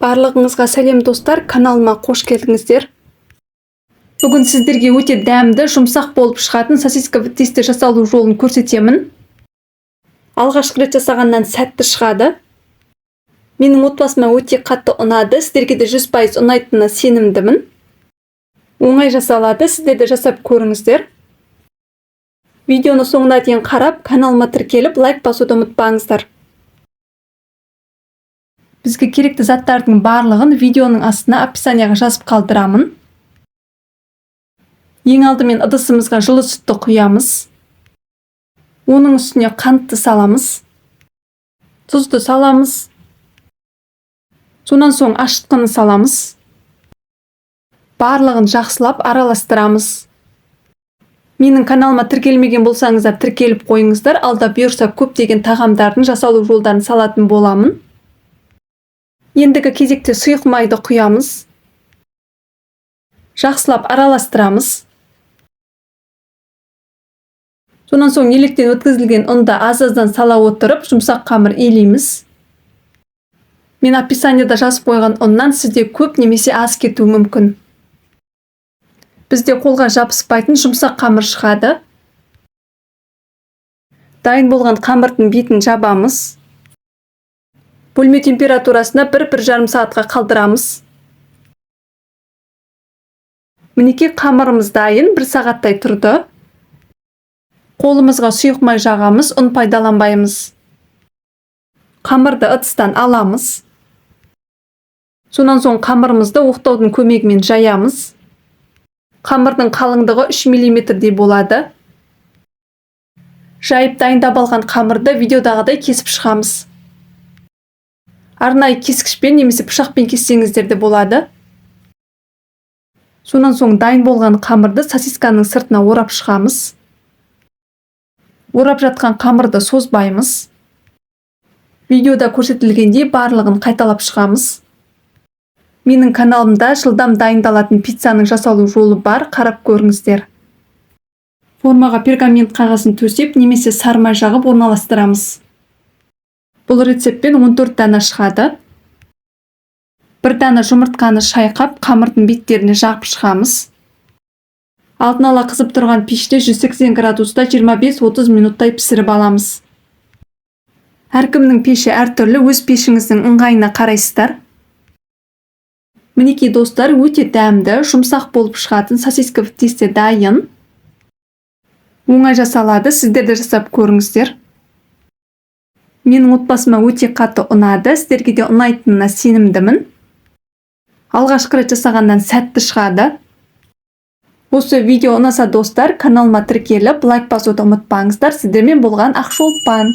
Барлығыңызға сәлем, достар! Каналыма қош келдіңіздер! Бүгін сіздерге өте дәмді, жұмсақ болып шығатын сосиска в тесте жасалу жолын көрсетемін. Алғашқы рет жасағаннан сәтті шығады. Менің отбасыма өте қатты ұнады, сіздерге де 100% ұнайтынына сенімдімін. Оңай жасалады, сіздер де жасап көріңіздер. Видеоны соңына дейін қарап, каналыма тіркеліп, лайк басуды ұмытпаңыздар. Бізге керекті заттардың барлығын видеоның астына, описанияға жазып қалдырамын. Ең алдымен ыдысымызға жылы сүтті құямыз. Оның үстіне қантты саламыз, тұзды саламыз, сонан соң ашытқыны саламыз. Барлығын жақсылап араластырамыз. Менің каналыма тіркелмеген болсаңыздар, тіркеліп қойыңыздар. Алда бұйырса, көптеген тағамдардың жасалу жолдарын салатын боламын. Ендігі кезекте сұйық майды құямыз, жақсылап араластырамыз. Сонан соң електен өткізілген ұнды аз-аздан сала отырып, жұмсақ қамыр илейміз. Мен описанияда жазып қойған ұннан сізде көп немесе аз кетуі мүмкін. Бізде қолға жабыспайтын жұмсақ қамыр шығады. Дайын болған қамырдың бетін жабамыз. Бөлме температурасында 1-1,5 сағатқа қалдырамыз. Мінекей, қамырымыз дайын, 1 сағаттай тұрды. Қолымызға сұйық май жағамыз, ұн пайдаланбаймыз. Қамырды ыдыстан аламыз. Сонан соң қамырымызды оқтаудың көмегімен жаямыз. Қамырдың қалыңдығы 3 миллиметрдей болады. Жайып дайындап алған қамырды видеодағыдай кесіп шығамыз. Арнайы кескішпен немесе пышақпен кессеңіздер де болады. Сонан соң дайын болған қамырды сосисканың сыртына орап шығамыз. Орап жатқан қамырды созбаймыз. Видеода көрсетілгендей барлығын қайталап шығамыз. Менің каналымда жылдам дайындалатын пиццаның жасалу жолы бар, қарап көріңіздер. Формаға пергамент қағазын төсеп немесе сары май жағып орналастырамыз. Бұл рецептпен 14 дана шығады. Бір дана жұмыртқаны шайқап, қамырдың беттеріне жағып шығамыз. Алдын ала қызып тұрған пеште 180 градуста 25-30 минуттай пісіріп аламыз. Әркімнің пеші әртүрлі, өз пешіңіздің ыңғайына қарайсыздар. Мінекей, достар, өте дәмді, жұмсақ болып шығатын сосиска в тесте дайын. Оңай жасалады, сіздер де жасап көріңіздер. Менің отбасыма өте қатты ұнады, сіздерге де ұнайтынына сенімдімін. Алғашқы рет жасағаннан сәтті шығады. Осы видео ұнаса, достар, каналыма тіркеліп, лайк басуды ұмытпаңыздар. Сіздермен болған Ақшолпан.